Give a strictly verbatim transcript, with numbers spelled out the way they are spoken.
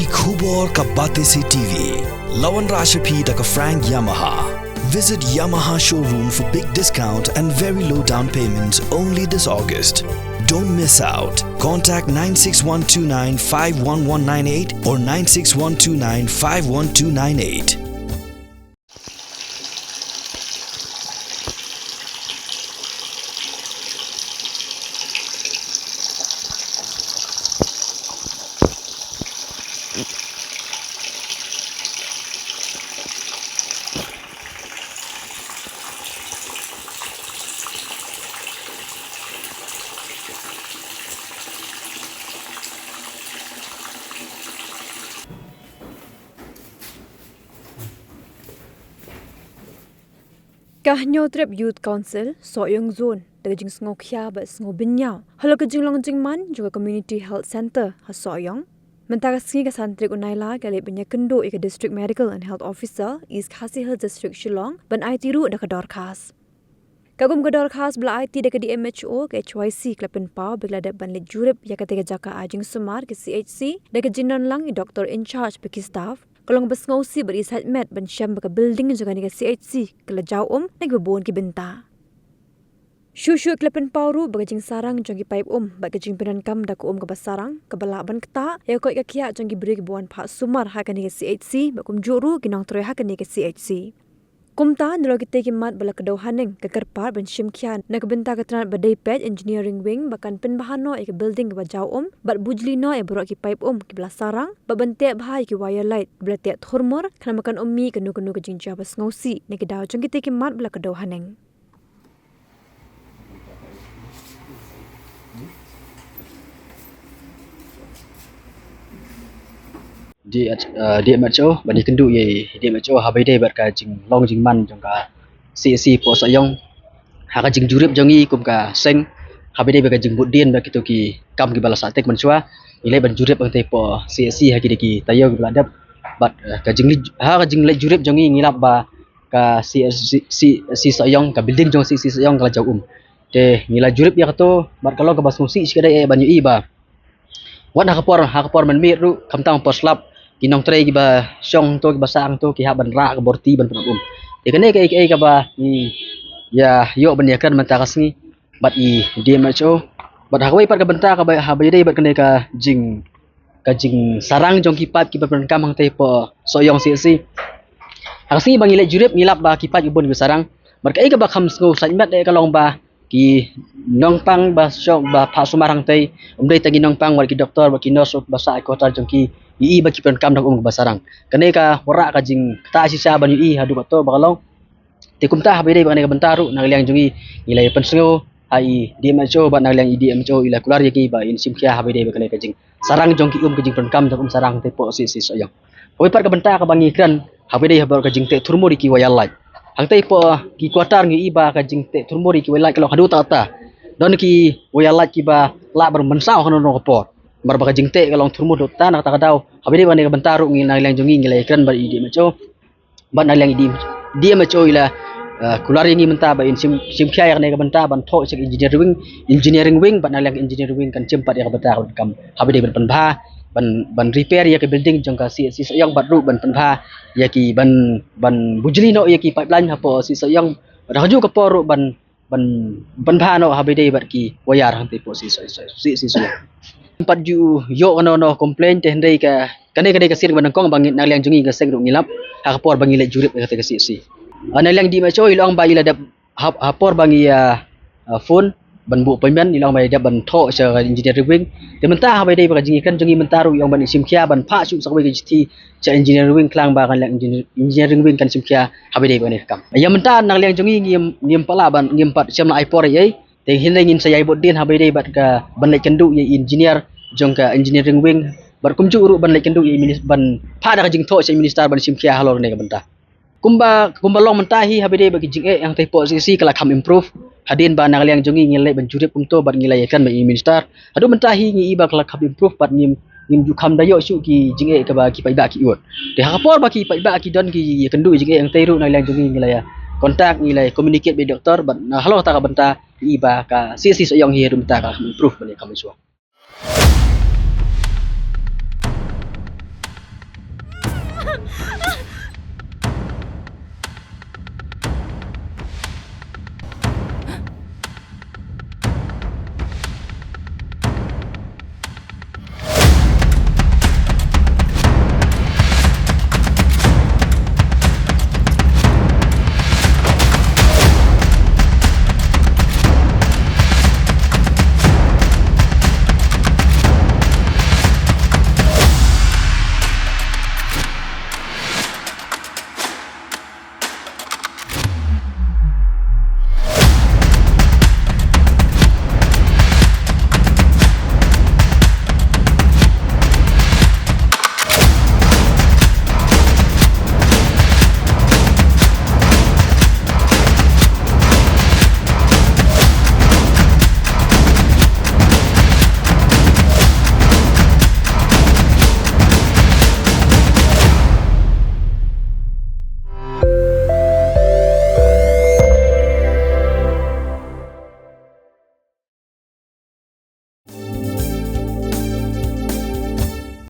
Khubor ka Batesi T V. La wanrah sha phi da ka Frank Yamaha. Visit Yamaha showroom for big discount and very low down payment only this August. Don't miss out. Contact nine six one two nine five one one nine eight or nine six one two nine five one two nine eight. Ka Hynñiewtrep Youth Council, Sohiong Zone, da ka jingsngewkhia bad sngewbynñiaw halor ka jinglong jingman jong ka Community Health Centre ha Sohiong. Mynta ka sngi ka san tarik u Nailar ka leit ban ïakynduh ïa ka District Medical and Health Officer, East Khasi Hills District, Shillong, ban aiti ruh da ka dorkhas. Ka kum ka dorkhas ba la aiti da ka D M H O, ka H Y C, ka la pynpaw ba ki la dep ban leit jurip ïa katei ka jaka ai jingsumar, ka C H C, da ka jingdon lang i doktor in charge bad ki staff. Ka long ba sngewsih bad i sait met ban shem ba ka building jong kane ka C H C ka la jaw um na kiba bun ki bynta. Shuh shuh ki la pynpaw ruh ba ka jingsarang jong ki paip um bad ka jingpyndonkam da ka um kaba sarang kaba lah ban ktah ïa ka koit ka khiah jong ki briew kiba wan phah sumar ha kane ka C H C bad kumjuh ruh ki nongtrei ha kane ka C H C. Kumta, nalor kitei ki mat ba la kdew haneng, ka kyrpad ban shim khia na ka bynta ka tnat ba dei peit, Engineering Wing, ba kan pynbha noh ïa ka building kaba jaw um bad bujli noh ïa baroh ki paip um kiba la sarang, bad ban teh bha ïa ki wire light ba la teh thurmur, khnang ba kan ym mih kano kano ka jingjia ba sngewsih na ki daw jong kitei ki mat ba la kdew haneng. D H, eh, D M H O, ban ïakynduh ïa i D M H O haba ïadei bad ka jinglong jingman jong ka C H C hapoh Sohiong. Ha ka jingjurip jong ngi kum ka seng, haba ïadei bad ka jingbud dien bad kito ki kam kiba la sah tek mynshuwa, ngi leit ban jurip hangtei hapoh C H C ha kine ki taïew kiba la dep. Bad, eh, ka jingleit, ha ka jingleit jurip jong ngi, ngi lap ba ka C H C, C H C Sohiong, ka building jong C H C Sohiong ka la jaw um. Te ngi la jurip ïa kato, bad ka long kaba sngewsih shikatdei eh ban ïohi ba wat ha ka por, ha ka por mynmiet ruh, khamtam por slap, ki nongtrei kiba shong hangto, kiba sah hangto, ki hap ban rah ka borti ban pyndonkam. Te kane kaei kaei kaba ngi ïa ïoh ban ïakren mynta ka sngi bad i D M H O. Bad ha kawei pat ka bynta kaba, haba ïadei bad kane ka jing, ka jingsarang jong ki paip kiba pyndonkam hangtei hapoh Sohiong C H C. Ha ka sngi ba ngi leit jurip, ngi lap ba ki paip ki bun kiba sarang. Bad kaei kaba kham sngew sait met eh ka long ba ki nongpang ba shong ba phah sumar hangtei, ym dei tang ki nongpang, wat ki doktor, wat ki nurse ba sah ha ki quarter jong ki, ïohi ba ki pyndonkam da ka um kaba sarang. Kane ka wanrah ka jingktah shisha ban ïohi haduh kato ba ka long. Te kumta haba ïadei bad kane ka bynta ruh, na ka liang jong ngi, ngi la ïa pynsngew ha i D M H O bad na ka liang i D M H O i la kular ïa ngi ba in shim khia haba ïadei bad kane ka jing sarang jong ki um, ka jingpyndonkam jong um sarang hangtei hapoh C H C Sohiong. Kawei pat ka bynta kaba ngi kren, haba ïadei bad ka jingteh thurmur ïa ki wire light. Hangtei hapoh ki quarter ngi ïohi ba ka jingteh thurmur ïa ki wire light ka long haduh katta katta. Don ki wire light kiba lah ban mynsaw ha kano kano ka por. Namar ba ka jingteh ka long thurmur haduh katta na kata ka daw. Haba ïadei bad kane ka bynta ruh, ngi na ka liang jong ngi, ngi la ïakren bad i D M H O. Bad na ka liang i D M, D M H O i la, eh, kular ïa ngi mynta ba in shim, shim khia ïa kane ka bynta ban thoh sha ka engineering wing, engineering wing, bad na ka liang engineering wing kan shim pat ïa ka bynta ka kam haba ïadei ban pynbha, ban, ban repair ïa ka building jong ka C H C Sohiong, bad ruh ban pynbha ïa ki, ban, ban bujli noh ïa ki pipeline hapoh C H C Sohiong. Bad ha kajuh ka por ruh ban ban, ban pynbha noh haba ïadei bad ki wire hangtei hapoh C H C, C H C. Ym pat ju ïoh kano kano complain te hynrei ka, kane ka dei ka sien kaba nyngkong ba ngi na ka liang jong ngi ka seng ruh ngi lap ha ka por ba ngi leit jurip ïa katei ka C H C. Ah, na ka liang D M H O i la ong ba i la dep ha, ha por ba ngi, ah, ah, phone ban buh appointment, i la ong ba i dep ban thoh sha ka engineering wing. Te mynta haba ïadei bad ka jingïakren jong ngi mynta ruh i ong ban shim khia ban phah shuh sa kawei ka chithi sha engineering wing khnang ba kan leh engineer, engineering wing kan shim khia haba ïadei bad kane ka kam. Ïa mynta na ka liang jong ngi ngim, ngim pat lah ban, ngim pat shym la ai por ei ei. Te hynrei ngin sa ïai bud dien haba ïadei bad ka ban leit kynduh ïa i engineer jong ka engineering wing. Bad kumjuh ruh ban leit kynduh ïa i minis-, ban phah da ka jingthoh sha i minister ban shim khia halor kane ka bynta. Kumba, kumba long mynta hi haba ïadei bad ki jingeh hangtei hapoh C H C ka la kham improve. Hadien ba na ka liang jong ngi ngi la leit ban jurip kumto bad ngi la ïakren bad i minister. Haduh mynta hi ngi i ba ka la kham improve bad ngim, ngim ju kham da ïoh shuh ki jingeh kaba ki paidbah ki ïoh. Te ha ka por ba ki paidbah ki don ki ïakynduh ïa jingeh hangtei ruh na ka liang jong ngi ngi la ïa contact, ngi la ïa communicate bad i doktor bad na halor kata ka bynta i ba ka C H C Sohiong hi haduh mynta ka la kham improve bad ïa kham improve.